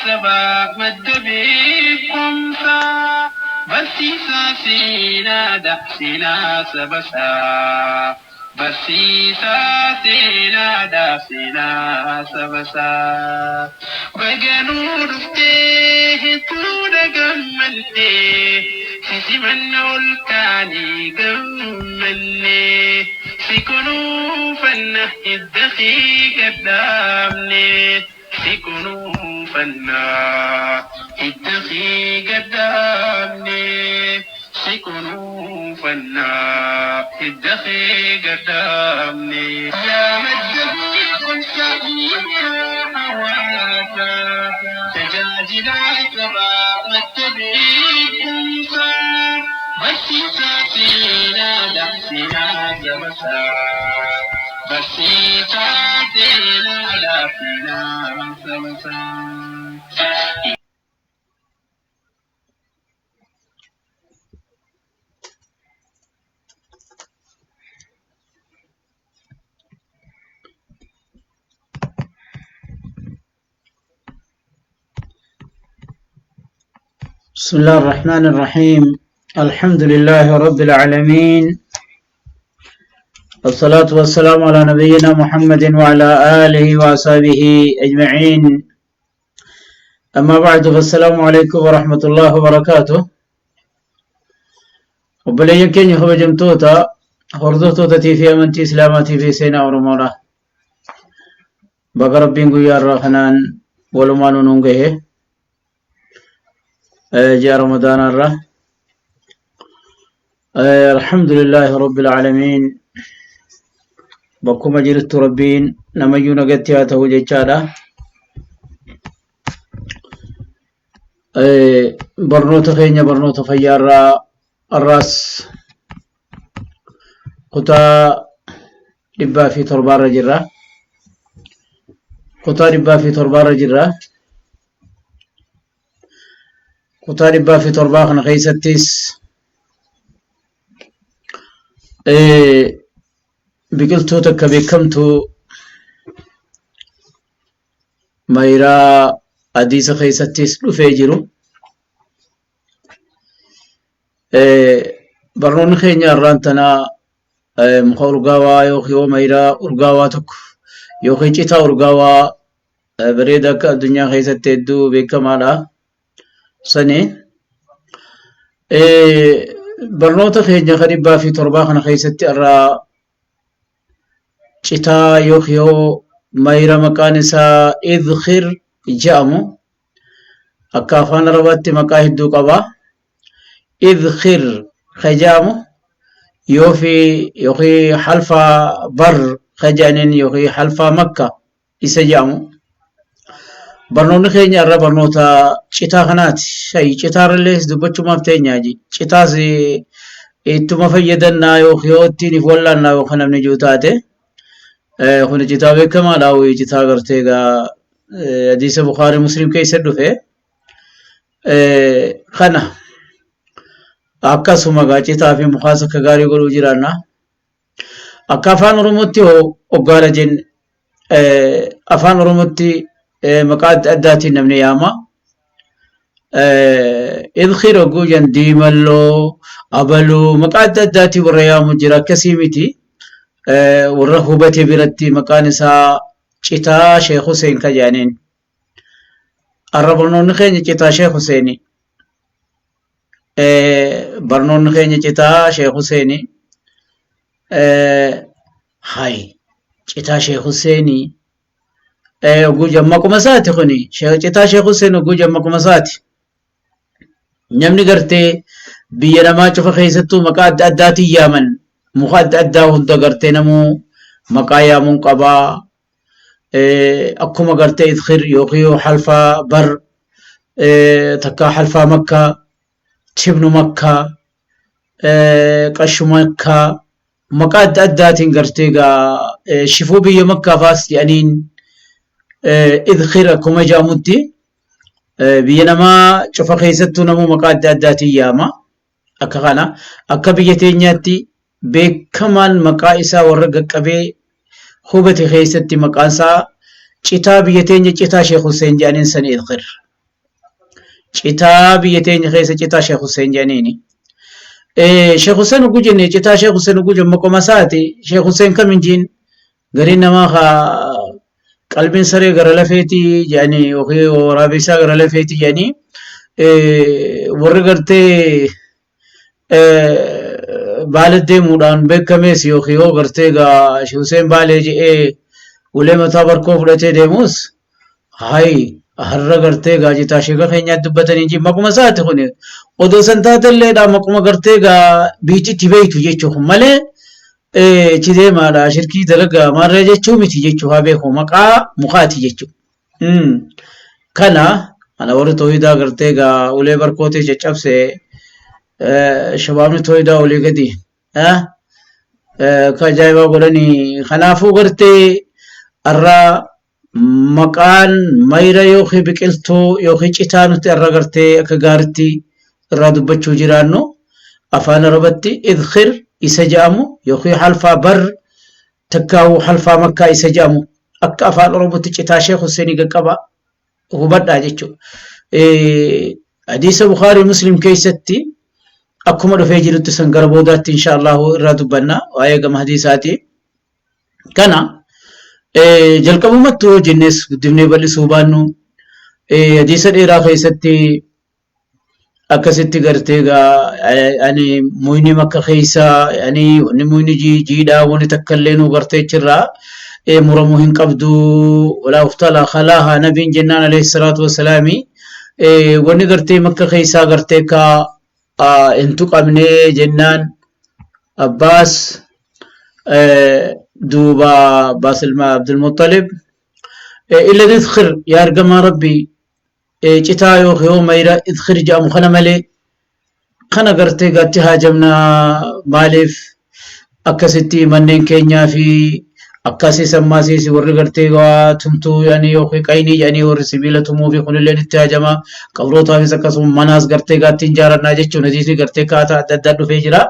Sabaa madda beekumsaa barsiisaa seenaadha seenaa saba isaa. Barsiisaa seenaadha seenaa saba isaa. Baganuu dhuftee hedduudha gammannee si simanna ol kaanii gammannee si kunuunfanna hidda kee gadhaabne si kunuunfanna hidda kee gadhaabne si kunuunfanna hidda kee gadhaabne. Yaa madda beekumsa miidiyaa hawaasaa tajaajilaa sabaa madda beekumsaa barsiisaa seenaadha seenaa saba isaa. Barsiisaa seenaadha seenaa saba isaa. بسم الله الرحمن الرحيم. الحمد لله رب العالمين، والصلاة والسلام على نبينا محمد وعلى آله وأصحابه أجمعين. أما بعد، فالسلام عليكم ورحمة الله وبركاته. Obboleeyyan keenya kabajamtoota hordoftoota fi amantii Islaamaatii fi seenaa Oromoodha. Baga Rabbiin guyyaa irraa kanaan walumaan nuun gahe ji'a Ramadaanaa irra. Alhamdulillaahi Rabbil Aalamiin. Bakkuma jirtu Rabbiin namayyuu nagatti haa ta'u jechaadha. Barnoota keenya barnoota fayyaa irraa har'aas kutaa 107rra jirra. Kutaa 107rra jirra. Kutaa 107 kana keessattis biqiltuu takka beekamtu mayraa hadiisa keessattis dhufee jiru. Barnoonni keenya har'aan tanaa muka urgaawaa yookiin mayraa urgaawaa tokko yookiin citaa urgaawaa bareeda akka addunyaa keessatti hedduu beekamaadha. Sani barnoota keenya kan 107 kana keessatti irraa citaa yookiin mayra maqaan isaa idkhir jedhamu akka afaan Arabaatti maqaa hedduu qaba. Idkhir ka jedhamu yookiin halfaa bar ka jedhaniin yookiin halfaa makka isa jedhamu. Barnoonni keenya irra barnoota citaa kanaati. Shayi citaarrallee dubbachumaaf teenyaaji. Citaas ittuma fayyadannaa yookiin yoo ittiin if wallaannaa yookaan namni jiru taate. Kun citaa beekamaadha. Wayii citaa gartee egaa hadiisa Bukaarii Muslim keessa dhufe. Kana akkasuma egaa citaa fi mukaas akka gaarii godhuu jiraanna. Akka afaan Oromootti hoo oggaala jenne afaan Oromootti maqaa adda addaatiin namni yaama. Idkhir hogguu jan diimalloo, abaluu maqaa adda addaatiin warra yaamu jira akkasii miti. Warra hubate biratti maqaan isaa Citaa Sheekh Huseen ka jedhaniin. Har'a barnoonni keenya Citaa Sheekh Huseeni. Barnoonni keenya Citaa Sheekh Huseeni. Hay Citaa Sheekh Huseeni. Oguu jamma kuma isaati kuni. Citaa Sheekh Huseen oguu jamma kuma isaati. Namni gartee biyya namaa cufa keessattuu maqaa adda addaatiin yaaman muka adda addaa hunda gartee namuu maqaa yaamuun qabaa. Akkuma gartee idkhir yookiin halfaa bar takkaa halfaa makkaa tibnu makkaa qashu makkaa maqaa adda addaatiin gartee gaa shifuu biyya makkaa faas jedhaniin idkhir akkuma jedhamutti biyya namaa cufa keessattuu namuu maqaa adda addaatiin yaama. Akka kana akka biyya teenyaatti beekamaan maqaa isaa warra qaqqabee hubate keessatti maqaan isaa citaa biyya teenya citaa Sheekh Hussein jedhaniin sani idkhir. Citaa biyya teenya keessa citaa Sheekh Hussein jedhaniini. Sheekh Hussein hogguu jenne citaa Sheekh Hussein hogguu jennu maquma isaati. Sheekh Hussein kam hin jiin gariin namaa ka qalbiin saree gara lafeeti jedhanii yookiin waraabessaa gara lafeeti jedhanii warri gartee baala deemuudhaan beekamees yookiin yoo gartee egaa Sheekh Hussein Baalee jedhee ulee mataa barkoo fudhatee deemus hayi har'a gartee egaa citaa sheeka keenyaatti dubbatanii jiru maquma isaati kun odoo san taatelleedha maquma gartee egaa biichitti beektu jechuu kun malee ichi deemaadha shirkii dalagaa maarree jechuu miti jechuu haa beeku maqaa mukaati jechuu. Kana ana warri toohidaa gartee egaa ulee barkootee caccabse shabaabni toohidaa olii gadi ka ajaa'ibaa godhanii kanaafuu gartee har'a maqaan mayra yookiin biqiltuu yookiin citaa nuti har'a gartee akka gaaritti irraa dubbachuu jiraannu afaan arabatti idkhir isa jedhamu yookiin halfaa bar takkaawuu halfaa makkaa isa jedhamu akka afaan oromootti citaa sheekh Husseenii qaqqaba hubadhaa jechuudha. Hadiisa Bukaarii Muslim keessatti akkuma dhufee jirutti san gara boodaatti insha Allahu irraa dubbanna waa'ee gama hadiisaati. Kana jalqabumattuu yoo jennes guddifnee bal'isuu baannu hadiisa dheeraa keessatti akkasitti gartee egaa ani muyni makka keessa ani wanni muyni jiidhaa wanni takka illee nu gartee achirraa muramuu hin qabdu walaa uftala khalaaha nabiin jennaan alayhi salaatu wassalaami wanni gartee makka keessaa gartee ka hin tuqamne jennaan Abbaas duuba Abbaas ilma Abdulmuxalib illa idkhir yaa ergamaa rabbii citaa yookiin yoo mayra idkhir jedhamu kana malee kana gartee gatti haajamna maaliif akkasitti manneen keenyaa fi akkasii sammaasiis warri gartee waa tumtuu jedhanii yookiin qaynii jedhanii warri sibiila tumuu fi kunilleen itti haajama qabrootaafis akkasuma manaas gartee gaatti hin jaarannaa jechuun hadiisni gartee kaataa adda addaa dhufee jira.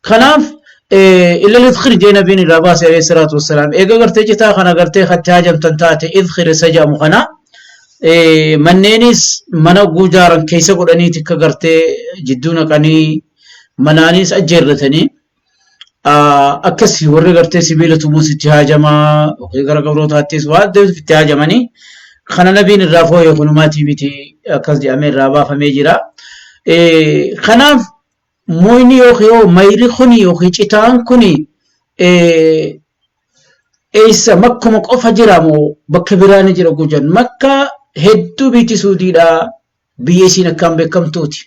Kanaaf illa idkhir jee nabiin irraa baase alayhi salaatu wassalaam eega gartee citaa kana gartee katti haajamtan taate idkhir isa jedhamu kana manneenis mana oguu jaaran keessa godhanii tikka gartee jidduu naqanii manaanis ajjeerratanii akkas warri gartee sibiila tumuus itti haajamaa yookiin gara gabrootaattis waan adda itti haajamanii kana nabiin irraa fooyee kunumaatii miti akkas jedhamee irraa baafamee jira. Kanaaf muyni yookiin mayri kuni yookiin citaan kuni eessa makkuma qofa jira moo bakka biraa ni jira gujan makka hedduu biyyi suudiidha biyya isiin akkaan beekamtuuti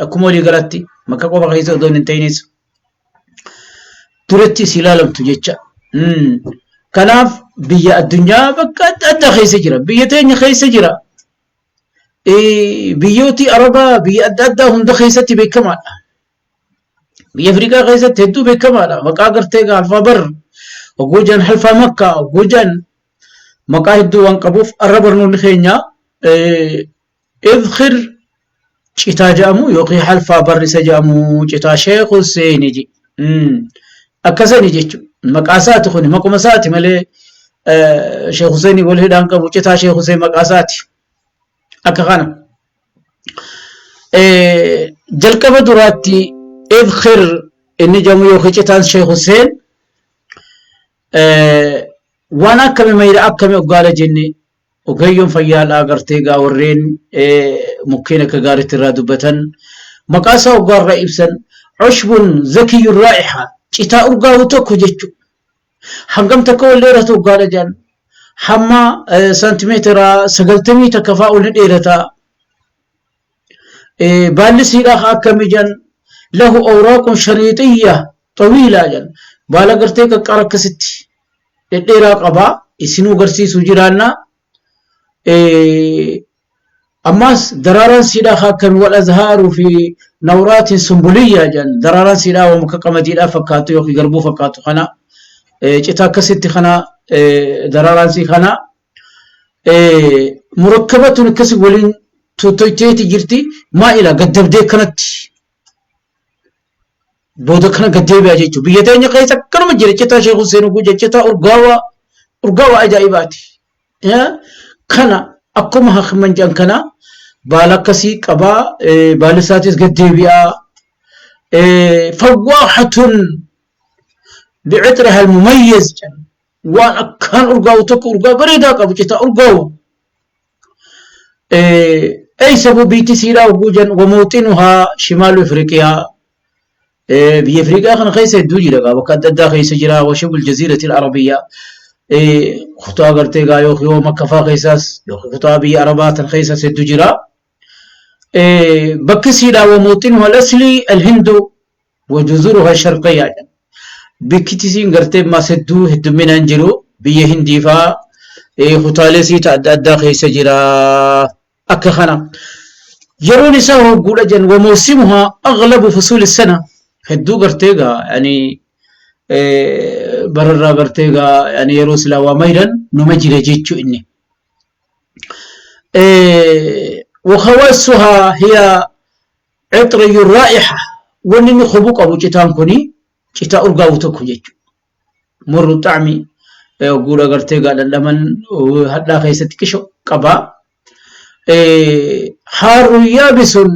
akkuma walii galatti makka qofa keessa odoo hin ta'inis duratti isii ilaalamtu jecha kanaaf biyya addunyaa bakka adda addaa keessa jira biyya teenya keessa jira biyyooti arabaa biyya adda addaa hunda keessatti beekamaadha. Biyya Afrikaa keessatti hedduu beekamaadha. Maqaa gartee halfaa bar, hogguu jedhan halfaa makkaa, hogguu jedhan maqaa hedduu waan qabuuf arra barnoonni keenya idkhir citaa jedhamu yookiin halfaa bar isa jedhamu citaa Sheekh Husseeni jedhu. Akkasani jechuudha. Maqaa isaati kuni maquma isaati malee Sheekh Husseeni wal hidhaan qabu citaa Sheekh Hussein maqaa isaati. Akka kana. Jalqaba duraatti idkhir inni jedhamu yookiin citaan Sheekh Hussein waan akkami mayra akkami oggaala jenne ogeeyyoon fayyaadhaa gartee gaa warreen mukkeen akka gaariitti irraa dubbatan maqaa isaa oggaa irraa ibsan cushbun zakiyyun raa'iha citaa urgaa'u tokko jechuudha. Hangam takka ol dheeratu oggaadha jedhan hamma saantimeetira 91 fa'aa ol ni dheerata. Baalli siidhaa haa akkamii jedhan lahu awraaqun shariixiyya xawiilaa jedhan baala gartee qaqqara akkasitti dhedheeraa qaba isinuu garsiisuu jiraanna. Ammaas daraaraan siidhaa haa akkamii wal azhaaru fi nawraatiin sumbuliyya jedhan daraaraan siidhaa waan akka qamadiidhaa fakkaatu yookiin garbuu fakkaatu kana cita akkasitti kana daraaraan sii kana murakkabatun akkasi waliin tottoyteeti jirti maa'ila gaddabdee kanatti booda kana gad deebi'a jechuudha. Biyya teenya keessa akkanuma jira citaa Sheekh Hussein Guja citaa urgaawaa urgaawaa ajaa'ibaati. Kana akkuma hakiman jedhan kana Baala akkasii qabaa baalli isaatis gad deebi'aa. Fawwaahatun bi'ixriha al-mumayyiz jedhan. Waan akkaan urgaa'u tokko urgaa bareedaa qabu citaa urgaa'u. Eessa biitti siidhaa hogguu jennu wamawxinuhaa shimaalu Ifriqiyaa. Biyya Afrikaa kana keessa hedduu jira gaa bakka adda addaa keessa jira washibul jaziiratil arabiyyaa kutaa gartee gaa yookiin yoo makka faa keessaas yookiin kutaa biyya arabaa tan keessaas hedduu jira. Bakki siidhaa wamawxinuhaa al-aslii al-hindu wajuzuruhaa sharqiyyaa jedhama. Bikkiti siin gartee ammaas hedduu heddumminaan jiru biyya hindii faa kutaalee siita adda addaa keessa jira. Akka kana yeroon isaa hogguudha jen wamawsimuhaa aglabu fusuuli sana hedduu gartee gaa yani bararraa gartee gaa yani yeroo silaa waa mayran numa jira jechuu inni. Wakhawaasuhaa hiya citriyu raa'iha wanni inni kobu qabu citaan kuni citaa urgaa'u tokko jechuudha. Murru xaami hogguudha gartee gaa dhandhaman hadhaa keessatti qisho qaba. Haarru yaabisun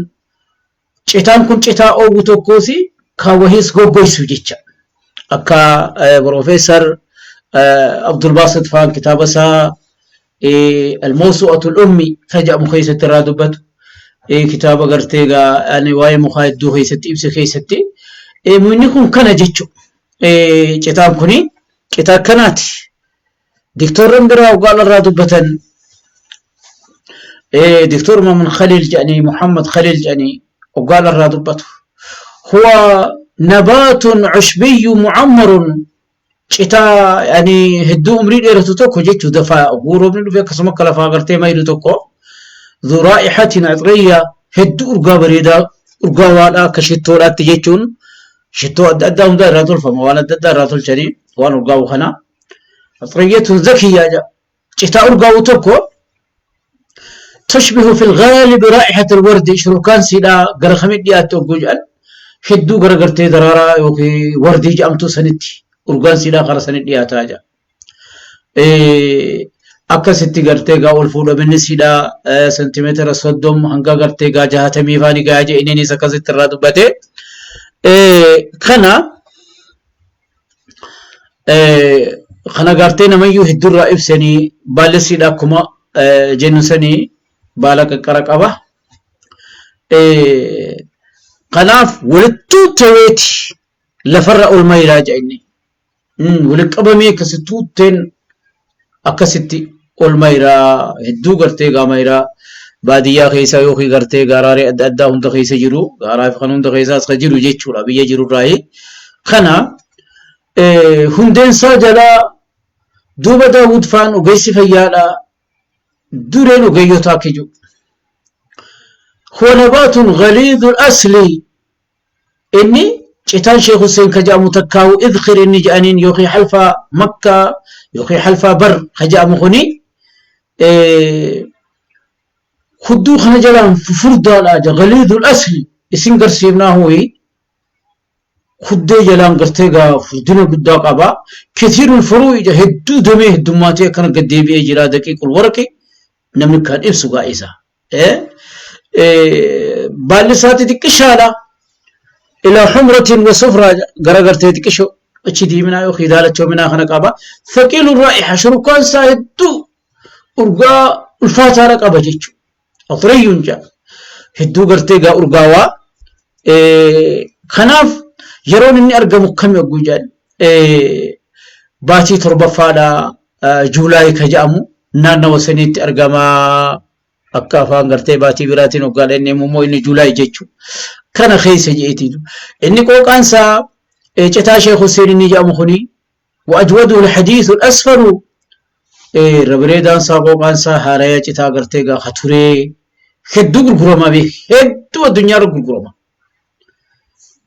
citaan kun citaa oowwu tokkoosi kan wahiis goggoysu jecha. Akka Profeesar Abdulbaasit faan kitaaba isaa Almawsu'atul Ummi ka jedhamu keessatti irraa dubbatu kitaaba gartee gaa ani waa'ee mukaa hedduu keessatti ibse keessatti mukni kun kana jechuudha. Citaan kuni citaa akkanaati. Diktoorran biraa waggaa irraa dubbatan Diktoor Mamun Khaliil jedhanii Muhammad Khaliil jedhanii waggaa irraa dubbatu. Huwa nabaatun cushbiyyu mucammarun citaa yani hedduu umrii dheeratu tokko jechuu dafaa guuroomni dhufe akkasuma akka lafaa gartee maylu tokko dhu raa'ihatin axriyya hedduu urgaa bareedaa urgaawaadha akka shittoodhaatti jechuun shittoo adda addaa hundaa irraa tolfama waan adda addaa irraa tolchanii waan urgaa'u kana axriyyatun zakiyyaa jedha citaa urgaa'u tokko تشبه في الغالب رائحة الورد شروكان سيدا gara kamii dhiyaatti ogguu jedhan hedduu gara gartee daraaraa yookiin wardii jedhamtu sanitti urgaan siidhaa kara sanitti dhiyaataa jedha. Akkasitti gartee gaa ol fuudhaminni siidhaa sentimeetira 30 hanga gartee gaa 60 faani gaa jedhe inninis akkasitti irraa dubbate. Kana Kana gartee namayyuu hedduurraa ibsanii baalli siidha akkuma jennu sanii baala qaqqara qaba. Kanaaf walittuu ta'eeti lafarra ol mayiraa jedha inni. Walitti qabamee akkasi tuutteen akkasitti ol mayiraa hedduu gartee gaa mayiraa baadiyyaa keessa yookiin gartee gaaraalee adda addaa hunda keessa jiru gaaraa fi kan hunda keessaas kan jiru jechuudha biyya jirurraayi. Kana hundeensaa jalaa duuba Daawud faan ogeessi fayyaadha dureen ogeeyyotaa akka jiru. Huwa nabaatun ghaliidul asli Inni citaan Sheekh Husseen ka jedhamu takkaahu idkhir inni jedhaniin yookiin halfaa Makkaa yookiin halfaa bar ka jedhamu kuni hudduu kana jalaan fufurdaadha jedha galiidul asli isin garsiifnaa huyi huddee jalaan gartee gaa furdina guddaa qaba kathiirul furuu ija hedduu damee heddummaatee akkana gad deebi'ee jira daqiiqul warqi namni kan ibsu gaa isa Baalli isaa xixiqqishaadha. Ilaa humratin wa sufraa gara gartee xiqqisho achi diiminaa yookiin daalachoominaa kana qaba. Thaqiilu raa'iha shurukkaan isaa hedduu urgaa ulfaataadha qaba jechuudha. Axriyyuun jedha. Hedduu gartee gaa urgaawaa. Kanaaf yeroon inni argamu kami ogguu jedhan baatii torbaffaadha Juulaay ka jedhamu naannawa saniitti argama. Akka afaan gartee baatii biraatiin hoggaa dhenne immoo inni Juulaay jechu. Kana keessa je'eetiitu. Inni qooqaan isaa citaa Sheekh Hussein inni jedhamu kuni wa'ajwadu al-hadiithu al-asfaru irra bareedaan isaa qooqaan isaa haaraya citaa gartee gaa ka turee hedduu gurgurama beek hedduu addunyaa irra gurgurama.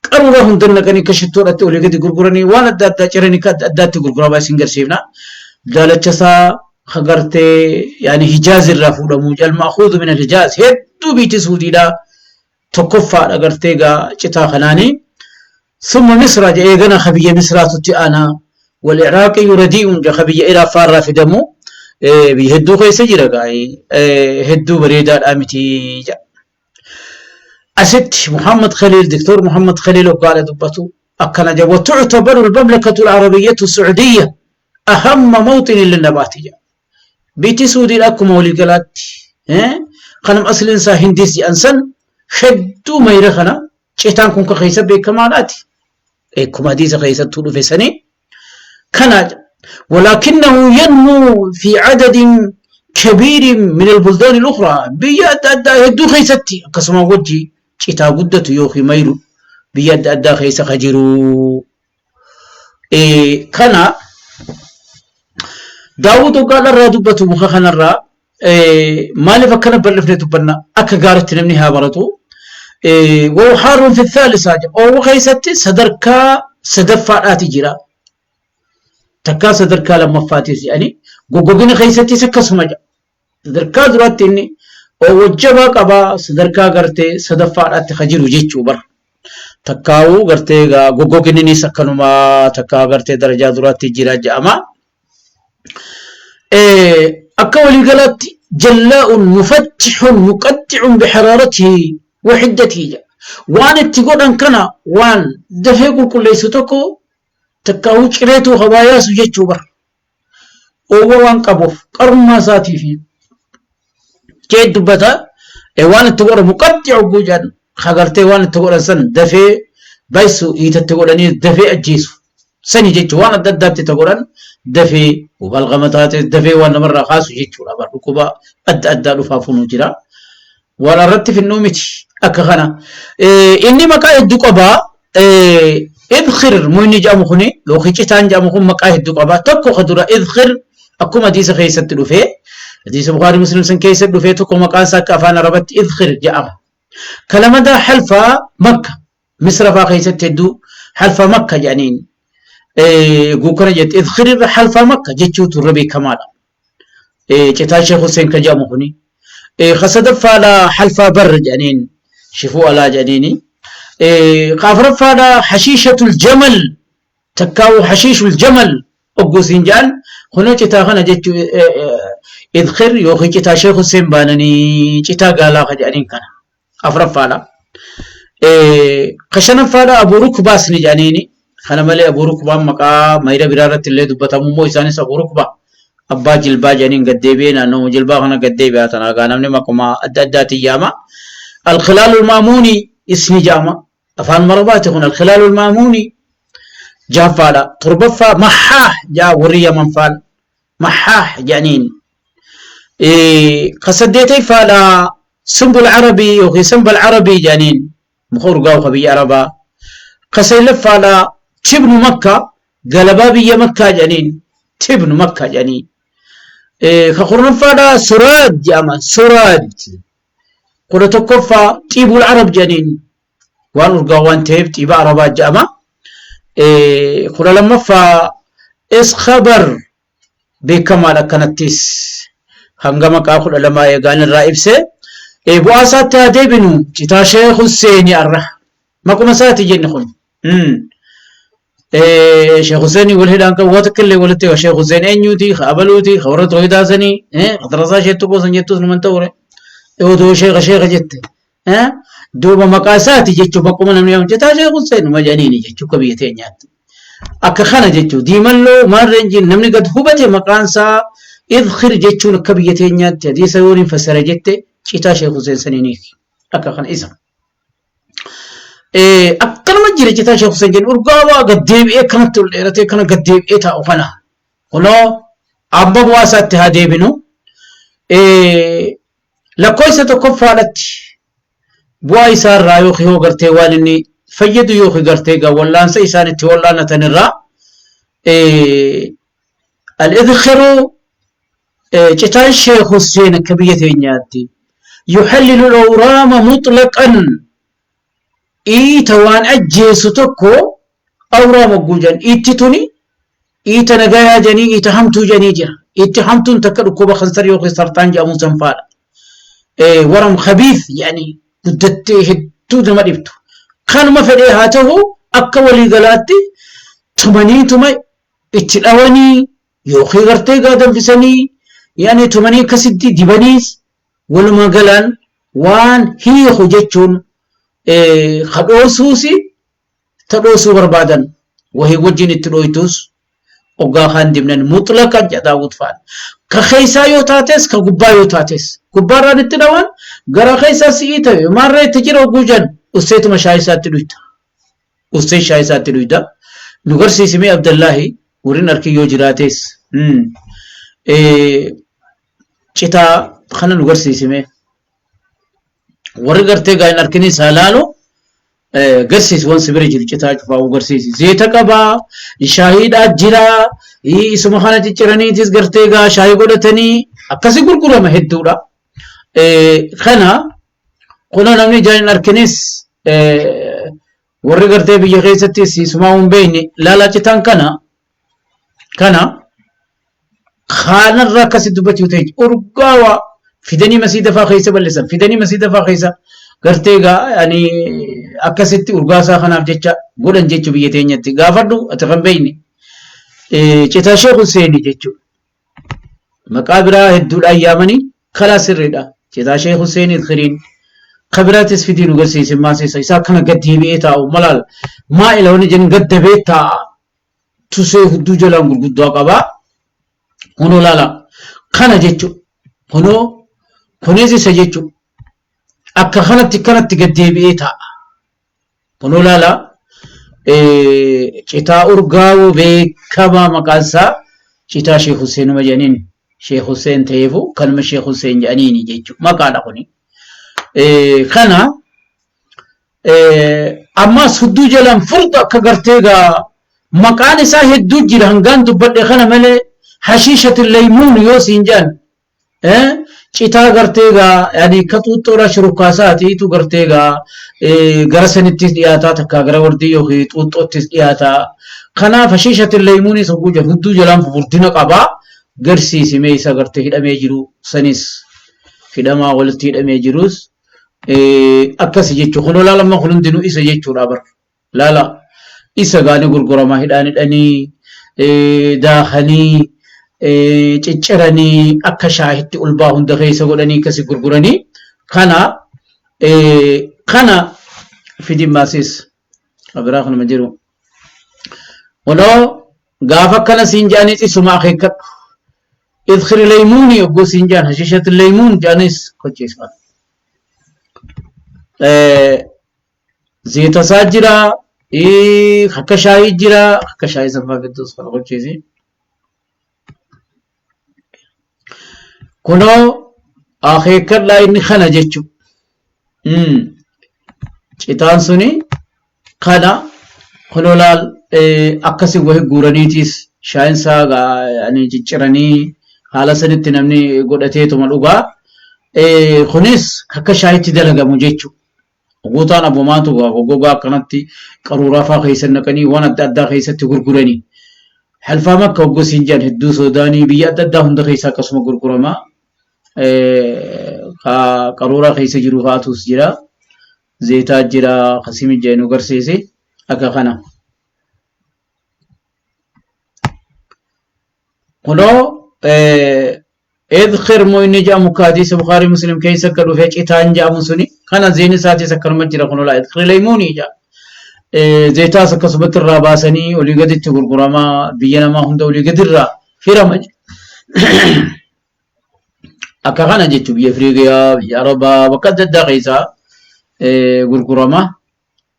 Qaruuraa hundan naqanii akka shittoodhatti olii gadi gurguranii waan adda addaa ciranii akka adda addaatti gurguramaa isin garsiifna. Daalacha isaa ka gartee yaani Hijaaz irraa fuudhamu jalmaakuudu min al-Hijaaz hedduu biitti Suudiidhaa tokkoffaadha gartee gaa citaa kanaanii. Summa Misra jedhee gana ka biyya Misraatutti aanaa wal Iraaqiyyu radii'uun ka biyya Iraaq faarraa fidamu. Biyya hedduu keessa jira gaa'ii hedduu bareedaadhaa miti jedha. Asitti Muhammad Khaliil Diktoor Muhammad Khaliil hoggaadha dubbatu akkana jedha وتعتبر المملكة العربية السعودية أهم موطن للنبات jedha. Biyyi Suudiidha akkuma waliigalaatti kanam asliin isaa Hindiis jedhan san hedduu mayra kana citaan kun ka keessa beekamaadhaati. Akkuma hadiisa keessattuu dhufe sanii kana ولكنه ينمو في عدد كبير من البلدان الأخرى biyya adda addaa hedduu keessatti akkasuma wajji citaa guddatu yookiin mayru biyya adda addaa keessa ka jiru. Kana Daawud hoggaadha irraa dubbatu muka kanarraa maaliif akkana bal'ifne dubbanna akka gaaritti namni haa baratu. وحار في الثالثة oowwa keessatti sadarkaa sadaffaadhaati jira. Takkaa sadarkaa lammaffaatis jedhanii goggogina keessattis akkasuma jedha. Sadarkaa duraatti inni oowwa jabaa qabaa sadarkaa gartee sadaffaadhaatti ka jiru jechuu bara. Takkaawuu gartee goggoginninis akkanuma takkaa gartee darajaa duraatti jira jedhama. Akka waliigalaatti jallaa'un mufattixun muqaxxicun bixaraaratihi wa hiddatihi jedha. Waan itti godhan kana waan dafee qulqulleessu tokko takkaawuu cireetuu habaa yaasu jechuu bara. Oowwa waan qabuuf qarummaa isaatii fi jee dubbata waan itti godhan muqaxxicu hogguu jedhan hagartee waan itti godhan san dafee baysu iitatti godhanii dafee ajjeesu sani jechuun waan adda addaatti itti godhan dafee balgama taate dafee waan namarraa kaasu jechuudha bar dhukkuba adda addaa dhufaaf nu jira waan irratti finnuu miti akka kana inni maqaa hedduu qabaa idkhir muyni jedhamu kuni yookiin citaan jedhamu kun maqaa hedduu qaba tokko ka dura idkhir akkuma hadiisa keessatti dhufee hadiisa Bukhaarii Muslim san keessatti dhufee tokko maqaan isaa akka afaan Arabatti idkhir jedhama. Kalamadaa halfaa Makka Misra faa keessatti hedduu halfaa Makka jedhaniin guukana jette idkhir irra halfaa Makka jechuutu irra beekamaadha. Citaa Sheekh Hussein ka jedhamu kuni. Ka sadaffaadha halfaa barr jedhaniin shifuu alaa jedhaniini. Ka afuraffaadha hashiishatul jamal takkaa'u hashiishul jamal ogguu siin jedhan kunoo citaa kana jechuu idkhir yookiin citaa Sheekh Hussein baananii citaa gaalaa ka jedhaniin kana afuraffaadha. Ka shanaffaadha Abuu Rukbaas ni jedhaniini. Kana malee Abuu Rukbaan maqaa mayra biraa irratti illee dubbatamu immoo isaanis Abuu Rukbaa abbaa jilbaa jedhaniin gaddeebi'ee naannoo jilbaa kana gaddeebi'aa tanaa gaa namni maquma adda addaatiin yaama. Alkhilaalul Maamuuni isni jedhama. Afaan Marabaati kun Alkhilaalul Maamuuni jahaffaadha. Torbaffaa Maxaah jedha warri Yaman faan. Maxaah jedhaniin. Ka saddeetaffaadha Sumbul Arabii yookiin Sambal Arabii jedhaniin muka urgaa'u ka biyya Arabaa. Ka saglaffaadha Tibnu Makka galabaa biyya Makkaa jedhaniin Tibnu Makka jedhanii. Ka kurnaffaadha Suraad jedhama Suraad. 11ffaa Xiibul Arab jedhaniin waan urgaa'u waan ta'eef xiiba Arabaa jedhama. 12ffaa Iskhabar beekamaadha akkanattis hanga maqaa 12 eegaan irraa ibse. Bu'aa isaatti haa deebinu citaa Sheekh Husseeni arra maquma isaati jenne kun. Sheekh Husseeni wal hidhaan qabu waa takka illee walitti Sheekh Hussein eenyuuti ka abaluuti ka warra tooyidaa sanii ka darasaa sheettu koosan jettus numan ta'ure odoo sheekha sheekha jette duuba maqaa isaati jechuun bakkuma namni yaa'u citaa Sheekh Hussein numa jedhaniini jechuu akka biyya teenyaatti. Akka kana jechuun diimalloo maarreen jiin namni gad hubate maqaan isaa idkhir jechuun akka biyya teenyaatti hadiisa yoon hin fassara jette citaa Sheekh Hussein saniiniiti. Akka kana isa. Akkanuma jira citaa Sheekh Hussein jennu urgaawaa gad deebi'ee akkanatti ol dheeratee akkana gad deebi'ee taa'u kana. Kunoo amma bu'aa isaatti haa deebinu. Lakkoofsa tokkoffaadhatti bu'aa isaa irraa yookiin yoo gartee waan inni fayyadu yookiin gartee egaa wallaansa isaan itti wallaanatan irraa al-idkhiru citaan Sheekh Hussein akka biyya teenyaatti yuhallilu al-awraama mutlaqan iita waan ajjeesu tokko awraama hogguu jedhan itti tuni iita nagayaa jedhanii iita hamtuu jedhanii jira. Itti hamtuun takka dhukkuba kansar yookiin sarxaan jedhamu san faadha. Waram khabiif jedhanii guddattee hedduu nama dhibtu. Kanuma fedhee haa ta'u akka waliigalaatti tumaniituma itti dhawanii yookiin gartee gaa danfisanii Yaani tumanii akkasitti dibaniis walumaa galaan waan hiiku jechuun ka dhoosuusi ta dhoosuu barbaadan wahii wajjin itti dhooytuus oggaa kaan dibnan muxlaqan jedha Daawud fa'aan. Ka keessaa yoo taates ka gubbaa yoo taates gubbaarraan itti dhawan gara keessaa si'ii ta'e maarree itti jira ogguu jan usteetuma shaayii isaatti dhuyta. Ustee shaayii isaatti dhuyda. Nu garsiisi mee Abdallaahi warrin arkin yoo jiraates. Citaa kana nu garsiisi mee. Warri gartee gaa hin arkinis haa laalu. Garsiisi waan si bira jiru citaa cufaa'uu garsiisi. Zeeta qabaa, shaayiidhaa jira, isuma kana cicciraniitis gartee gaa shaayii godhatanii akkasi gurgurama hedduudha. Kana kunoo namni ijaan hin arkinis warri gartee biyya keessattis isumaa hin beekne laalaa citaan kana kana kaanarra akkasi dubbachuu ta'e urgaawaa fidanii masiida faa keessa bal'isan fidanii masiida faa keessa gartee gaa ani akkasitti urgaasaa kanaaf jecha godhan jechuu biyya teenyatti gaafadhu ati kan beekne citaa Sheekh Huseeni jechuudha. Maqaa biraa hedduudhaan yaamanii karaa sirriidha. Citaa Sheekh Huseeni Idkhiriin ka biraatis fidii nu garsiise maasisa isaa akkana gad deebi'ee taa'u malaal maa ila wani jedhan gad dabee taa'a tusee hudduu jalaan gurguddaa qaba. Kunoo laala kana jechuudha. Kunoo kunis isa jechuudha. Akka kanatti kanatti gad deebi'ee taa'a. Kunoo laala citaa urgaa'uu beekamaa maqaan isaa citaa Sheekh Husseenuma jedhaniin Sheekh Husseen ta'eefu kanuma Sheekh Husseen jedhaniini jechuudha. Maqaadha kuni. Kana ammas hudduu jalaan furda akka gartee gaa maqaan isaa hedduu jira hangaan dubbadhe kana malee hashiishatul laymuun yoo siin jedhan Citaa gartee gaa yani akka xuuxxoodhaa shurukkaasaatiitu gartee gaa gara sanittis dhiyaataa takkaa gara wardii yookiin xuuxxoottis dhiyaataa. Kanaaf hashiishatil laymuunis hogguu jedhu hudduu jalaan fufurdina qabaa garsiisimee isa gartee hidhamee jiru sanis hidhamaa walitti hidhamee jirus akkasi jechuudha. Kunoo laalama kun hundinuu isa jechuudha bar. Laala isa gaanii gurgurama hidhaan hidhanii daakanii cicciranii akka shaahitti ulbaa hunda keessa godhanii akkasi gurguranii kana kana fidin maasis biraa kanuma jiru. Kunoo gaafa akkana siin jedhanis isuma akeekkadhu. Idkhiri leeymuuni yogguu siin jedhan hashiishati leeymuun jedhanis kochiisa. Zeetasaa jira, akka shaayii jira, akka shaayii sanfaa fidduus kana gochiisi. Kunoo akeekkadhaa inni kana jechuudha. Citaan suni kana kunoo laal akkasi wahi guuraniitiis shaayiin isaa cicciranii haala sanitti namni godhateetuma dhugaa. Kunis akka shaayitti dalagamu jechuudha. Guutaan abomaatu gaa goggogaa akkanatti qaruuraa faa keessa naqanii waan adda addaa keessatti gurguranii. Halfaa makka hogguu siin jedhan hedduu soodaanii biyya adda addaa hunda keessa akkasuma gurgurama. Ka qaruuraa keessa jiru fa'atus jira. Zeetaa jira kasimi jee nu garsiisi akka kana. Kunoo Idkhir moo inni jedhamu akka hadiisa Bukaarii Muslim keessa akka dhufe citaan jedhamu suni kana zeeni isaatis akkanuma jira kunoo laa idkhir leeymuuni jedha. Zeetaas akkasumatti irraa baasanii olii gaditti gurguramaa biyya namaa hunda olii gadirraa hirama. Akka kana jechuun biyya Afriikaa, biyya Arabaa bakka adda addaa keessaa gurgurama.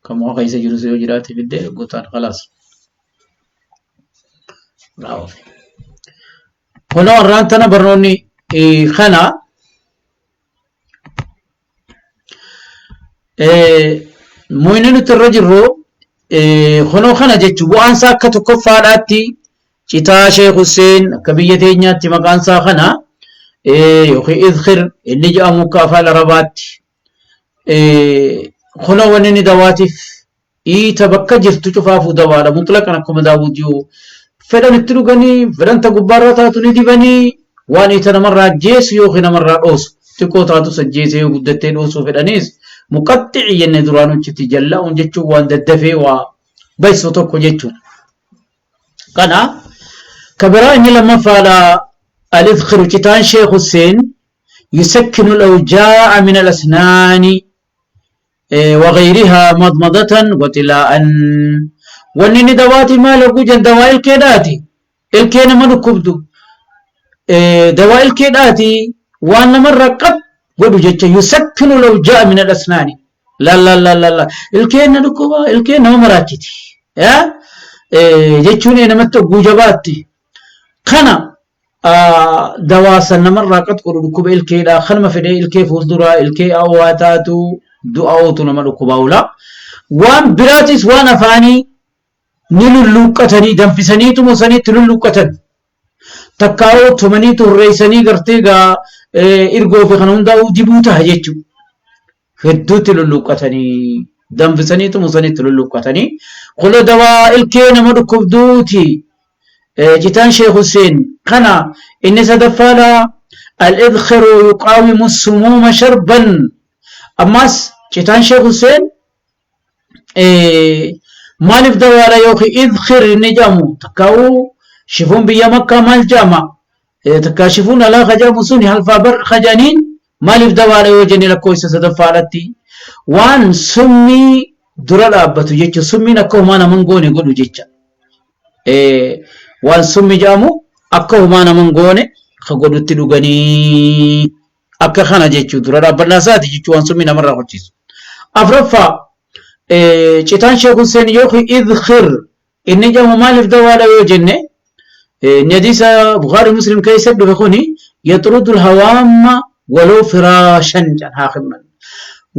Kan muka keessa jirus yoo jiraate fidde gotaan khalaas. Raawwate. Kunoo har'aan tana barnoonni kana muyni nuti irra jirru kunoo kana jechuun bu'aan isaa akka tokkoffaadhaatti citaa Sheekh Hussein akka biyya teenyaatti maqaan isaa kana yookiin idkhir inni jedhamu akka afaan Arabaatti kunoo wanni inni dawaatiif Iita bakka jirtu cufaafuu dawaadha mutlaqan akkuma Daawud jiru. Fedhan itti dhuganii, fedhan ta gubbaarra taatu ni dibanii, waan iita namarraa ajjeesu yookiin namarraa dhoosu. Xiqqoo taatus ajjeesee yoo guddattee dhoosuu fedhaniis muqaxxici jenne duraan hojjetti jalla'uun jechuun waan daddafee waa baysu tokko jechuudha. Kana ka biraa inni lammaffaadha. Al-idkhiru citaan Sheekh Hussein yusakkinu al-awjaa'a min al-asnaani وغيرها مضمضة وطلاء. Wanni inni dawaati maal hogguu jan dawaa ilkeedhaati. Ilkee nama dhukkubdu dawaa ilkeedhaati waan namarra qab godhu jecha yusakkinu al-awjaa'a min al-asnaani. La la la la la ilkeen na dhukkuba ilkeen nama maraachiti. Jechuun namatti hogguu jabaatti. Kana dawaa san namarraa qat godhu dhukkuba ilkeedha. Kanuma fedhee ilkee fuulduraa ilkee awwaa taatu du'aa'uutu nama dhukkubaa oola. Waan biraatis waan afaanii ni lulluuqqatanii danfisaniituma saniitti lulluuqqatan. Takkaa'uu tumaniitu hurreessanii gartee gaa irgoo fi kana hundaa'uu dibuu taha jechuudha. Hedduutti lulluuqqatanii danfisaniituma sanitti lulluuqqatanii kulo dawaa ilkee nama dhukkubduuti. Citaan Sheekh Hussein kana inni sadaffaadha. Al-idkhiru yuqaawimu sumuuma sharban. Ammas citaan Sheekh Hussein maaliif dawaadha yookiin idkhir inni jedhamu takkaa'uu shifuun biyya makkaa maal jedhama takkaa shifuun alaa ka jedhamu suni halfaa bar ka jedhaniin maaliif dawaadha yoo jenne lakkoofsa sadaffaadhatti waan summii dura dhaabbatu jecha summiin akka homaa naman goone godhu jecha waan summi jedhamu akka homaa naman goone ka godhutti dhuganii akka kana jechuu dura dhaabbannaa isaati jechuu waan summii namarraa hojjechiisu. Afraffaa citaan Sheekh Hussein yookiin idkhir inni jedhamu maaliif dawaadha yoo jenne inni hadiisa Bukhaarii Muslim keessa dhufe kuni yaxrudul hawaamma waloo firaashan jedhan haa himman.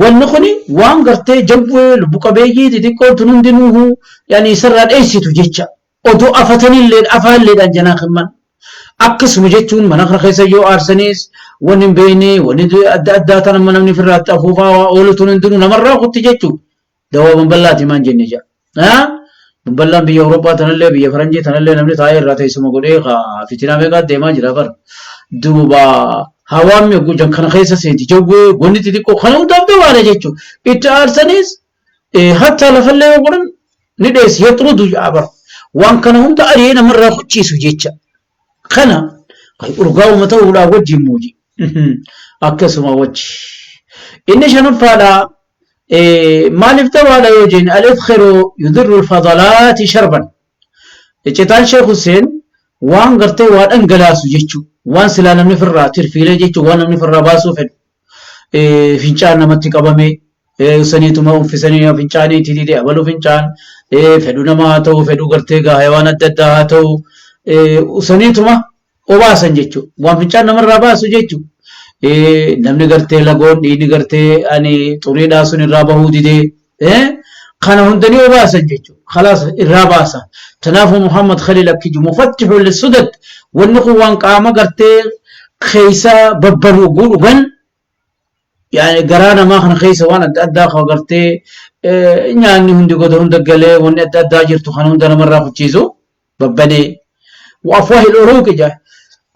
Wanni kuni waan gartee jawwee lubbu qabeeyyii xixiqqoon tun hundinuuhu yani isarraa dheessitu jecha. Odoo afatanillee afaalleedhaan janaa himman. Akkasuma jechuun mana kana keessa yoo aarsaniis wanni hin beekne wanni adda addaa tan amma namni ofirraatti afuufaa waa oolu tun hundinuu namarraa kutti jechuudha. Dawaa balbal'aati maan jenne ja'a. Balbal'aan biyya Awurooppaa tanallee biyya Faranjii tanallee namni taa'ee irraa teessuma godhee fitinaa meeqaa deemaa jira bara. Duuba hawaamni gujan kana keessa seenti jawwee wanni xixiqqoo kana hundaaf dawaadha jechuudha. Itti aarsaniis hattaa lafallee yoo godhan ni dheessi yaxrudu ja'a bara. Waan kana hunda ari'ee namarraa kuchiisu jecha. Kana urgaa'uma ta'uudhaan wajjin muuji. Akkasuma wajji. Inni shanaffaadha maaliif dawaadha yoo jenne al-idkhiru yudirru al-fadalaati sharban. Citaan Sheekh Hussein waan gartee waa dhangalaasu jechuu waan silaa namni firraa tirfiilee jechuu waan namni firraa baasuu fedhu. Fincaan namatti qabame saniituma uffisanii fincaanii itti dide abaluu fincaan fedhu nama haa ta'u fedhu gartee gaa hayawaan adda addaa haa ta'u saniituma obaasan jechuudha. Waan fincaan namarraa baasu jechuudha. Namni gartee lagoon dhiigni gartee ani xuriidhaa sun irraa bahuu didee kana hundanii obaasan jechuudha. Khalaas irraa baasa. Tanaafuu Muhammad Khalil akki jiru mufattihu lissudat wanni kun waan qaama gartee keessa babbanuu dhugan yaani garaa namaa kana keessa waan adda addaa kan gartee nyaanni hundi goda hunda galee wanni adda addaa jirtu kan hunda namarraa kuchiisu babbanee wa afwaahil uruuqi jaa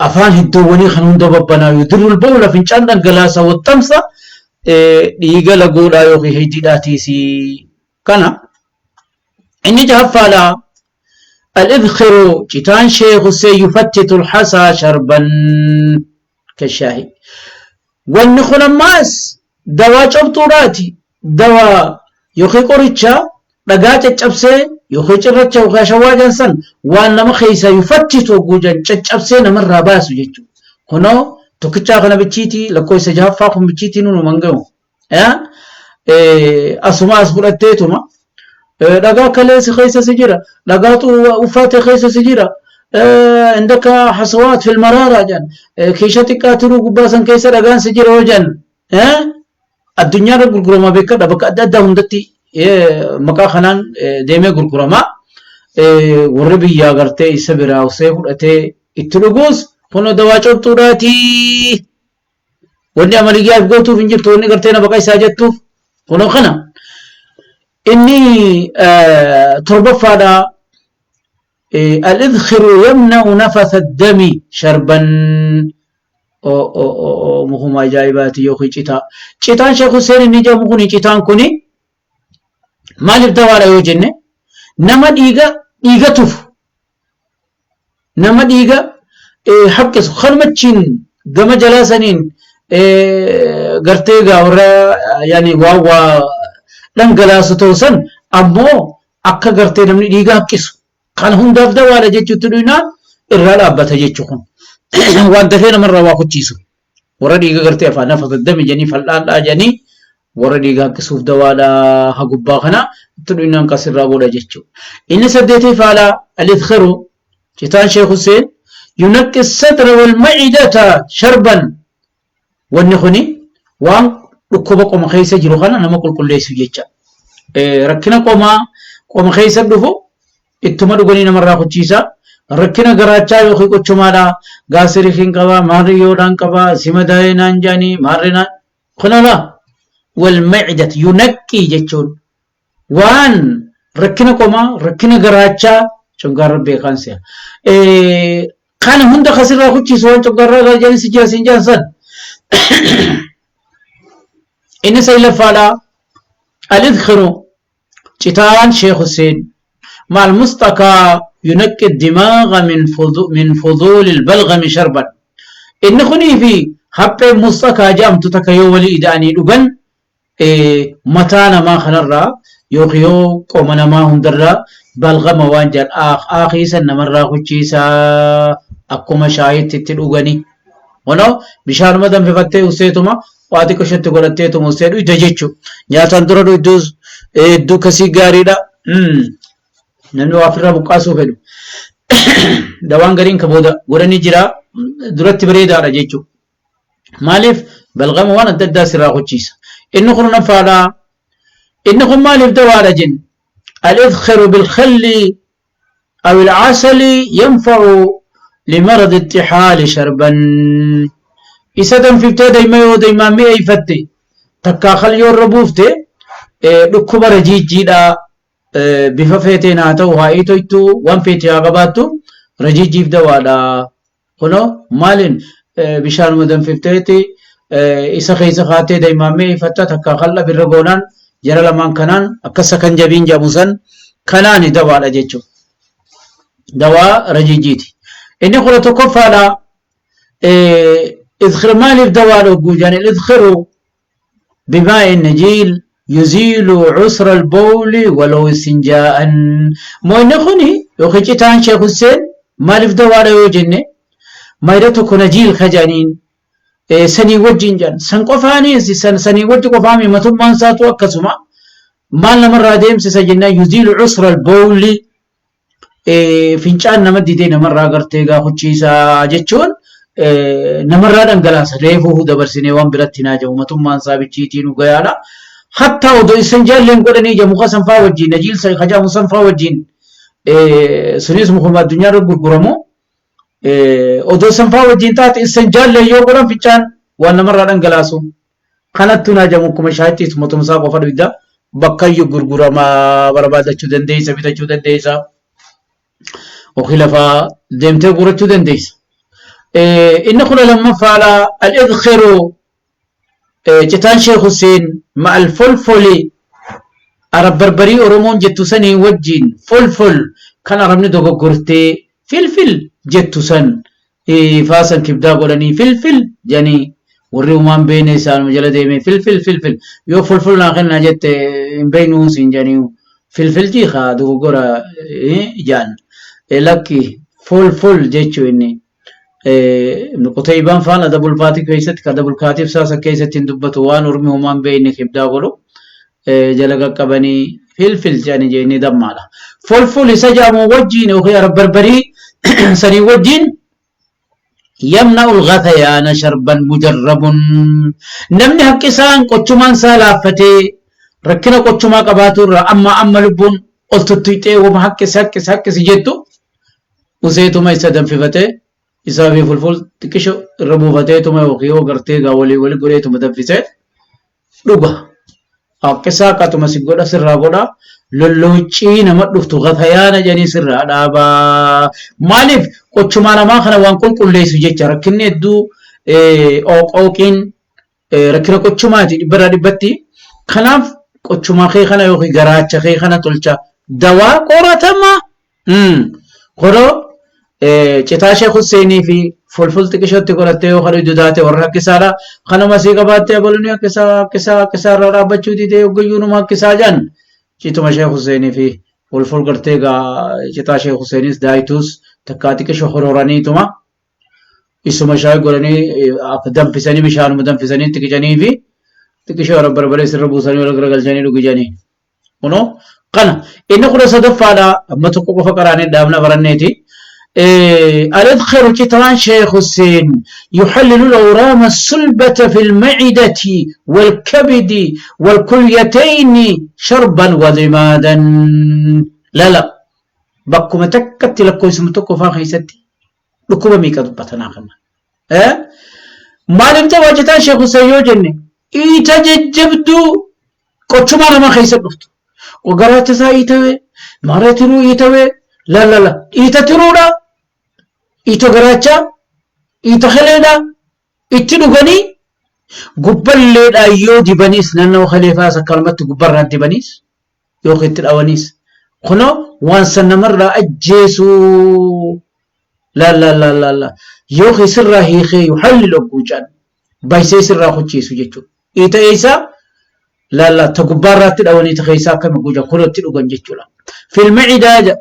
afaan hiddoowwanii kan hunda babbanaa yudirrul bawla fincaan dhangalaasa waxxamsa dhiiga lagoodhaa yookiin hiddiidhaatiisi kana inni jahaffaadha. Al-idkhiru citaan Sheekh Hussein yufattitu al-hasaa sharban kashaahi. Wanni kun ammaas dawaa cobxuudhaati. Dawaa yookiin qoricha dhagaa caccabsee yookiin cirracha yookiin ashawaa jedhan san waan nama keessaa yufattitu hogguu jedhan caccabsee namarraa baasu jechuudha. Kunoo tokkichaa kana bichiitii lakkoofsa jahaffaa kun bichiitii nunuman gahu. Asuma as fudhatteetuma dhagaa kalee si keessa si jira dhagaatu uffate keessa si jira indaka hasawaat fil maraara jedhan keesha xiqqaa turuu gubbaa san keessa dhagaan si jira yoo jedhan addunyaarra gurgurama beekadha bakka adda addaa hundatti maqaa kanaan deemee gurgurama warri biyyaa gartee isa biraa usee fudhatee itti dhuguus kunoo dawaa cobxuudhaatii. Wanni amaliyyaaf gootuuf hin jirtu wanni gartee na baqaysaa jettuuf kunoo kana. Inni torbaffaadha al-idkhiru yamna'u nafatha dami sharban mukuma ajaa'ibaati yookiin citaa. Citaan Sheekh Hussein inni jedhamu kuni citaan kuni maaliif dawaadha yoo jenne nama dhiiga dhiiga tufu nama dhiiga Haqqisu kanumachiin gama jalaa saniin gartee gaa warra yaani waan waa dhangalaasu ta'u san ammoo akka gartee namni dhiiga haqqisu kan hundaaf dawaadha jechuutti dhuynaan irraa dhaabbata jechuu kun waan dafee namarraa waa kuchiisu warra dhiiga gartee afaan nafa gaddame jedhanii fal'aandhaa jedhanii warra dhiiga haqqisuuf dawaadha ha gubbaa kana itti dhuynaan qasirraa godha jechuudha. Inni saddeetii faalaa al-idkhiru citaan Sheekh Hussein yunaqqi sadra wal macidata sharban wanni kuni waan dhukkuba qoma keessa jiru kana nama qulqulleessu jecha. Rakkina qomaa qoma keessa dhufu ittuma dhuganii namarraa kuchiisa. Rakkina garaachaa yookiin qochumaadha. Gaasiriikiin qaba, maarriyyoodhaan qaba, simadaa'ee naan jaanii, maarree naan. Kunoo wal macidat yunaqqii jechuun waan rakkina qomaa, rakkina garaachaa coggaarra beekaan si'a. Kana hunda kasirraa kuchiisu waan coggaarraa gara jedhan si jira siin jedhan san. Inni saglaffaadha. Al-idkhiru citaan Sheekh Hussein maal mustakaa yunaqqi dimaaga min fuduulil balgami sharban. Inni kunii fi hapheen mustakaa jedhamtu takka yoo walii ida'anii dhugan mataa namaa kanarraa yookiin yoo qoma namaa hundarraa balgama waan jedhan aakii san namarraa kuchiisaa akkuma shaayitti itti dhugani. Kunoo bishaanuma danfifattee usteetuma waa xiqqishotti godhatteetuma ustee dhuyda jechuudha. Nyaataan dura dhuyduus hedduu kasii gaariidha. Namni waa ofirraa buqqaasuu fedhu. Dawaan gariin ka booda godhanii jira duratti bareedaadha jechuudha. Maaliif balgama waan adda addaa sirraa kuchiisa. Inni kun naffaadha. Inni kun maaliif dawaadha jenna? Al-idkhiru bilkhalli aw al-asali yanfa'u limaradi ittixaali sharban. Isa danfiftee dayma yoo daymaan mi'eeyfatte takkaa kal yoo irra buufte dhukkuba rajiijjiidha bifa feeteen haa ta'u haa iitoytu waan feete haa qabaattu rajiijjiif dawaadha. Kunoo maaliin bishaanuma danfifteeti isa keessa kaatee daa'imaan mi'eeffatta takka qal'a birra goonaan jara lamaan kanaan akka sakan jabiin jedhamu san kanaani dawaadha jechuudha. Dawaa rajiijiiti. Inni 11ffaadha. Idkhir maaliif dawaadha hogguu jedhan idkhiru بماء النجيل يزيل عسر البول ولو استنجاء moyni kuni yookiin citaan Sheekh Hussein maaliif dawaadha yoo jenne mayra tokko najiil ka jedhaniin sanii wajjin jedhan san qofaanis san sanii wajji qofaami matummaan isaatu akkasuma maal namarraa deemsisa jennaan yuziilu cusra albowli fincaan nama didee namarraa gartee gaafachiisa jechuun namarraa dhangalaasa reefuu dabarsinee waan biratti naa jedhu matummaan isaa bichiitii nu gayaadha. Hattaa odoo isan jaalleen godhanii ija muka sanfaa wajjin najiil kajamu sanfaa wajjin sunis mukuma addunyaa irra gurguramu odoo sanfaa wajjin taate isan jaalleen yoo godhan fincaan waan namarraa dhangalaasu. Kanattu naa jedhamu akkuma shaayitti matumsaa qofa dhugda bakkayyu gurguramaa barbaadachuu dandeessa bitachuu dandeessa yookiin lafaa deemtee guurachuu dandeessa. Inni 12ffaadha al-idkhiru citaan Sheekh Hussein ma'al folfoli arab barbarii Oromoon jettu sanii wajjin folfol kan arabni dogoggortee filfil jettu san faasan kibdaa godhanii filfil jedhanii warri umaan beekne isaanuma jala deemee filfil filfil yoo fulful naa kennaa jette hin beeknuu siin jedhanii filfil jiikaa dogoggora jaan lakki fulful jechuu inni Ibn Qutaybaan faan adabul faatii keessatti ka adabul kaatiif saasa keessatti hin dubbatu waan ormi humaan beekne kibdaa godhu jala qaqqabanii filfil jedhanii jeenni dammaadha. Fulful isa jedhamu wajjiin yookiin arab barbarii sanii wajjiin yamna'u al-ghathayaana sharban mujarrabun namni haqqi isaan qochumaan isaa laaffatee rakkina qochumaa qabaatu irraa amma amma lubbuun ol tuttuyxee wama haqqisi haqqisi haqqisi jettu useetuma isa danfifatee isaa fi fulful xiqqisho irra buufateetuma yookiin yoo gartee gaa walii walii godheetuma danfisee dhuga. Haqqisaa qatuma si godha sirraa godha. Lollooccii nama dhuftu gatayaana jedhanii sirraa dhaabaa. Maaliif qochumaa namaa kana waan qulqulleessu jecha rakkinni hedduu ooqooqiin rakkina qochumaati dhibbarraa dhibbatti. Kanaaf qochumaa kee kana yookiin garaacha kee kana tolcha. Dawaa qoratamaa. Kunoo Citaa Sheekh Husseenii fi fulful xiqishootti godhattee yoo kan taate warra hakkisaadha. Kanuma sii qabaattee abaluu ni hakkisaa hakkisaa hakkisaa irraa dhaabbachuu didee hoggayyuu numa hakkisaa jedhan. Cituma Sheekh Husseenii fi fulful gartee gaa citaa Sheekh Husseenis daayituus takkaa xiqishoo hororaniituma isuma shaayii godhanii danfisanii bishaanuma danfisanii itti qicanii fi xiqishoo barbaree sirra buusanii wal garagalchanii dhugijanii. Kunoo kana inni 13ffaadha amma tokko qofa qaraanee dhaabna baranneeti. الإذخر citaan Sheekh Hussein يحلل الأورام الصلبة في المعدة والكبد والكليتين شربا وضمادا. لا لا bakkuma takkatti lakkoofsuma tokko faa keessatti dhukkuba meeqa dubbatanaa kana. Maaliif ta'u citaan Sheekh Hussein yoo jenne iita jajjabduu qochumaa nama keessa dhuftu. Garaacha isaa iitawee, mara tiruu iitawee, la la la iita tiruudha, iita garaachaa, iita kaleedha, itti dhuganii gubballeedhaan yoo dibaniis naannoo kaleefaas akkanumatti gubbarraan dibaniis yookiin itti dhawaniis kunoo waan san namarraa ajjeesuu la la la la la yookiin sirraa hiikee yuhalli logguu jedhan baysee sirraa kuchiisu jechuudha. Iita eessaa la la ta gubbaarraatti dhawanii ta keessaa akkami guujan kunoo itti dhugan jechuudha. Filma cidaa jedha.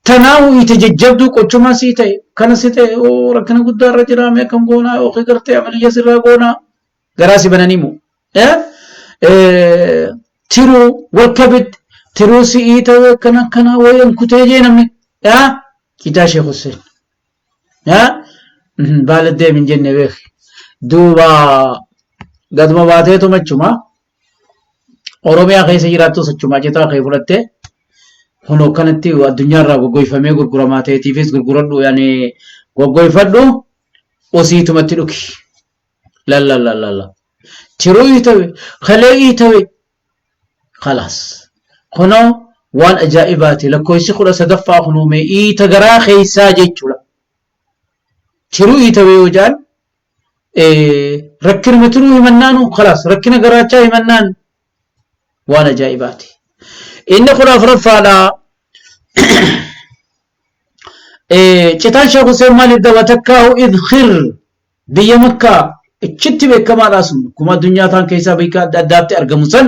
Tanaahu iita jajjabduu qochumaa sii ta'e kana si ta'e oo rakkina guddaa irra jira mee akkam goonaa yookiin gartee amaliyya sirraa goonaa garaa si bananii moo. Tiruu walkabid tiruu si'ii ta'e akkana akkana wayan kutee jee namni citaa Sheekh Hussein. Baala deemin jenne beek. Duuba gaduma baateetuma achuma Oromiyaa keessa jiraattus achuma citaa kee fudhattee kunoo kanatti addunyaarraa goggoyfamee gurguramaa ta'eetiifis gurguradhu yaani goggoyfadhu osiitumatti dhugi. La la la la. Tiruu iitawe, kalee iitawe, khalaas. Kunoo waan ajaa'ibaati lakkoofsi 13ffaa kunuume iita garaa keessaa jechuudha. Tiruu iitawe yoo jedhan rakkinuma tiruu himannaanu khalaas rakkina garaachaa himannaan waan ajaa'ibaati. Inni 14ffaadha. Citaan Sheekh Hussein maaliif dawa takkaahu idkhir biyya Makkaa achitti beekamaadha sun akkuma addunyaa taan keessaa beekaa adda addaatti argamu san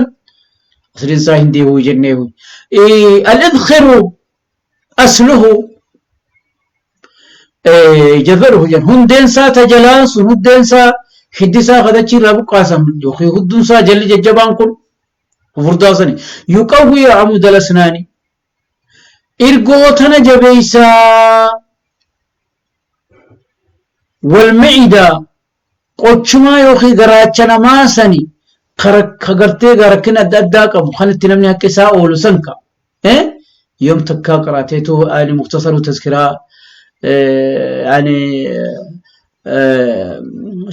asliin isaa hindii huu jennee huu. Al-idkhiru asluhu jazaruhu jedhan hundeen isaa ta jalaan sun hundeen isaa hiddi isaa kadachii irraa buqqaasan yookiin hudduun isaa jalli jajjabaan kun furdaa sani yuqawwi amuda lasnaani irgoo tana jabeeysaa walma'ida qochumaa yookiin garaacha namaa sani ka gartee rakkina adda addaa qabu kan itti namni haqqi isaa oolu san ka yoom takkaa qaraateetu ani muktasaru tazkiraa ani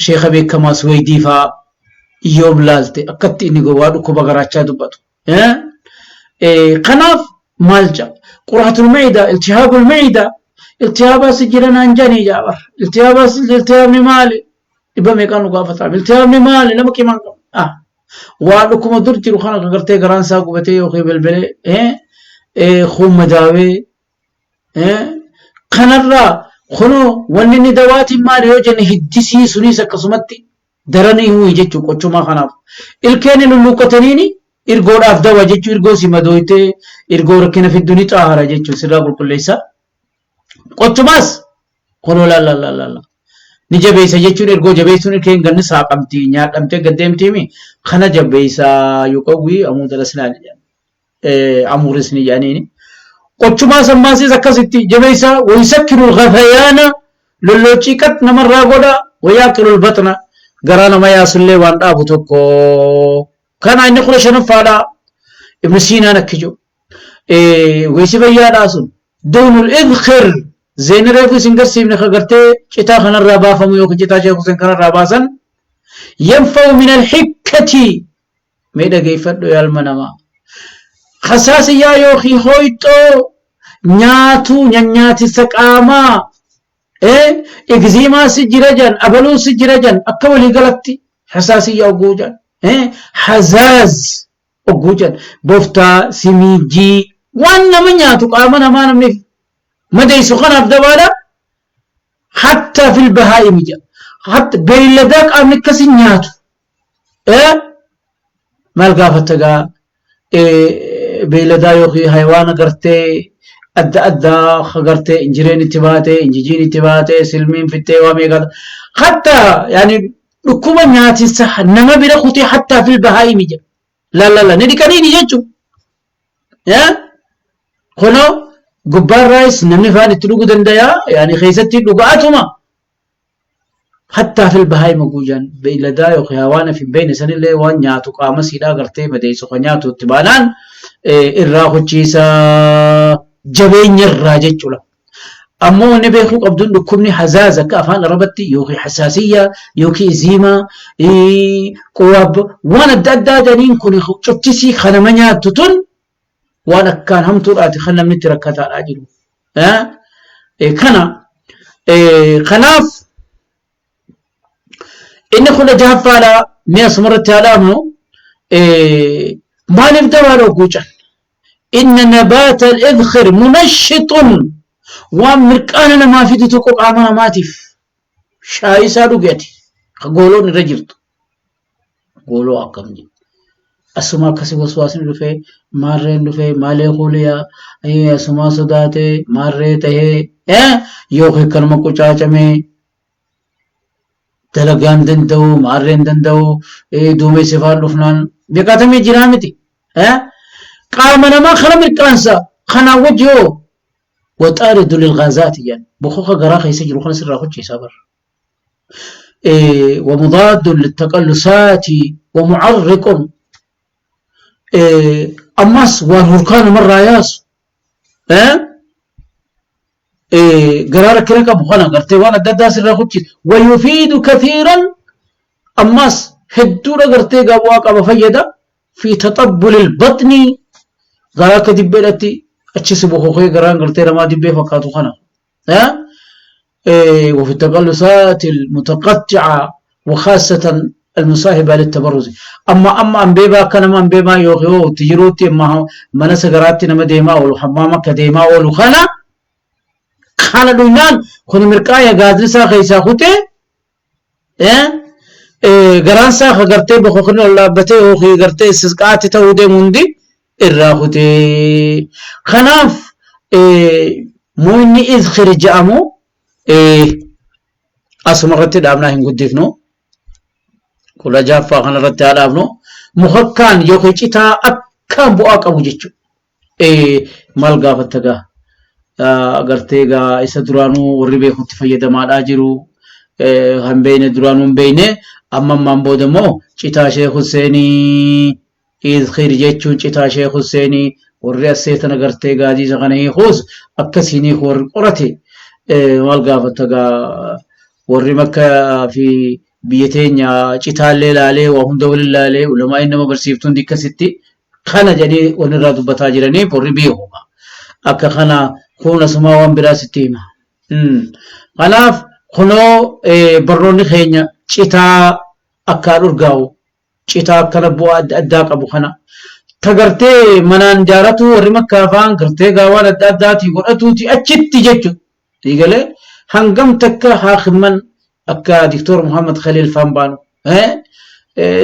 sheeka beekamaa suweydii faa yoom laalte akkatti inni waa dhukkuba garaachaa dubbatu. Kanaaf maal ja'a? Quraatul macidaa, iltihaabul macidaa, iltihaabaa si jira naan janii jaa bar. Iltihaabaa iltihaabni maali? Dhibba meeqaan nu gaafataam. Iltihaabni maali? Nama qimaan qabu. Ah. Waa dhukkuma dur jiru kana gartee garaan isaa gubatee yookiin belbelee kuun madaawee kanarraa kunoo wanni inni dawaatiin maali yoo jenne hiddisii sunis akkasumatti daranii huyi jechuu qochumaa kanaaf. Ilkeeni lulluuqqataniini irgoodhaaf dawa jechuu irgoo si madooytee irgoo rakkina fiddu ni xaahara jechuu sirraa qulqulleessa. Qochumaas kunoo laallaallallah ni jabeessa jechuun ergoo jabeessuun ilkeen ganni saaqamti nyaadhamtee gaddeemtiimi kana jabeessa yuqawwii amuuda lasnaani jedhan. Amuuris ni jedhaniini. Qochumaa sammaasiis akkasitti jabeessa wayisakkirul ghafayaana lolloocii qat namarraa godha wayaaqilul baxna garaa nama yaasullee waan dhaabu tokko. Kana inni 15ffaadha. Ibn Siinaan akki jiru. Weessi fayyaadhaa sun. Duunul idkhir zeena reefu isin garsiifne ka gartee citaa kanarraa baafamu yookiin citaa Sheekh Hussein kanarraa baasan yanfa'u min alhikkati mee dhageeffadhu yaa ilma namaa. Hasaasiyyaa yookiin hooyxoo nyaatuu nyanyaatisa qaamaa egziimaa si jira jan abaluu si jira jan akka walii galatti hasaasiyyaa ogguu jan hazaaz ogguu jan boftaa simiijii waan nama nyaatu qaama namaa namni madeessu kanaaf dabaadha. Hattaa fil bahaa'imi jedha. Hatta beeyladaa qaamni akkasii nyaatu. Maal gaafatta gaa beeyladaa yookiin hayawaana gartee adda addaa gartee injireen itti baate, injijiin itti baate, silmiin fittee waa meeqa. Hatta yaani dhukkuba nyaatinsa nama bira kutee hattaa fil bahaa'imi jedha. La la la ni dhiqaniini jechuudha. Kunoo gubbaarraayis namni faan itti dhuguu danda'a yaani keessatti dhuga'atuma hattaa fil bahaa'ima guyyaan beeyladaa yookiin hawaana fi beeyne sanillee waan nyaatu qaama siidhaa gartee madeessu kan nyaatu itti baanaan irraa hojiisa jabeenya irraa jechuudha. Ammoo wanni beekuu qabduun dhukkubni hazaaz akka afaan arabatti yookiin hasaasiyyaa yookiin iziimaa quwaab waan adda addaa jedhaniin kun cuftisii kan nama nyaattu tun waan akkaan hamtuudhaati kan namni itti rakkataadhaa jiru. Kana kanaaf inni 16ffaadha mee asumarratti haa dhaabnu maaliif dawaadha guucan inna nabaata al-idkhir munashshixun waan mirqaana namaa fidu tokko qaama namaatiif shaayii isaa dhugi ati ka gooloon irra jirtu gooloo akkam jedhu asuma akkasi waswaasni dhufee maarreen dhufee maalee kuuliyaa asumaa sodaatee maarree tahee yookiin kanuma qucaacamee dalagaan danda'u maarreen danda'u duumessi faan dhufnaan beekatamee jiraa miti. Qaama namaa kana mirqaansa kanaan wajji hoo waxaaridu lilgaazaati jedhan bokoka garaa keessa jiru kana sirraa kochiisaa bara. ومضاد للتقلصات ومعرق أمس waan namarraa yaasu garaa rakkina qabu kana gartee waan adda addaa sirraa kuchisa wayufiidu kathiiran ammas hedduudha gartee bu'aa qaba fayyada fi taxabbulil baxni garaa akka dibbeedhatti achi si bokokee garaan gartee namaa dibbee fakkaatu kana وفي التقلصات المتقطعة وخاصة المصاحبة للتبرز أما أما أم بيبا كان أم بيبا يوخيو تجروتي أما منس غراتي نما ديما أولو حماما كديما أولو خانا kana dhugnaan kun mirqaaya gaazni isaa keessaa kutee garaan isaa ka gartee bokookni ol dhaabbatee yookiin gartee istisqaatti ta'uu deemu hundi irraa kutee. Kanaaf muyni izkhir jedhamu asuma irratti dhaabnaa hin guddifnu. 16ffaa kanarratti haa dhaabnu. Mukakkaan yookiin citaa akkaan bu'aa qabu jechuudha. Maal gaafatta gaa gartee gaa isa duraanuu warri beekutti fayyadamaadhaa jiru kan beeyne duraanuu hin beeyne amma ammaan booda immoo citaa Sheekh Husseenii Izkhir jechuun citaa Sheekh Husseenii warri asseetan agartee gaadiisa kana hiikuus akkasiin hiiku warri qorate maal gaafatta gaa warri makka fi biyya teenya citaallee laalee waa hunda waliin laalee ulamaa'in nama barsiiftu hundi akkasitti kana jedhee wanni irraa dubbataa jiraniif warri beekuma. Akka kana kun asumaa waan biraa sitti hima. Kanaaf kunoo barnoonni keenya citaa akkaan urgaa'u citaa akkana bu'aa adda addaa qabu kana tagartee manaan jaaratu warri makkaa fa'aan gartee gaawaan adda addaatii godhatuuti achitti jechuudha. Eegalee hangam takka haakimman akka Diktoor Muhammad Khaliil faan baanu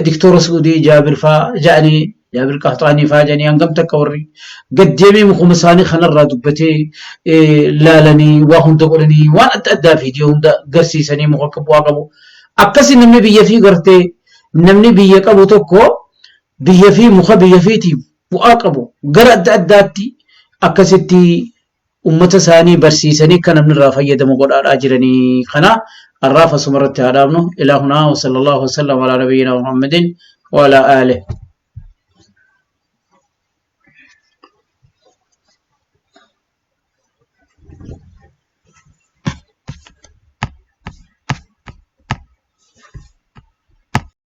Diktoora Suudii Jaabir faa ja'anii Jaabir Qaxaanii faa ja'anii hangam takka warri gad deemee mukuma isaanii kanarraa dubbatee laalanii waa hunda godhanii waan adda addaa viidiyoo hunda garsiisanii muka akka bu'aa qabu. Akkasi namni biyya fi gartee namni biyya qabu tokko biyya fi muka biyya fiitiif bu'aa qabu gara adda addaatti akkasitti ummata isaanii barsiisanii akka namni irraa fayyadamu godhaadhaa jiranii kana har'aaf asuma irratti haa dhaabnu ilaa hunaa wa sallallahu wasallam alaa nabiyyina muhammadin wa alaa aalihi.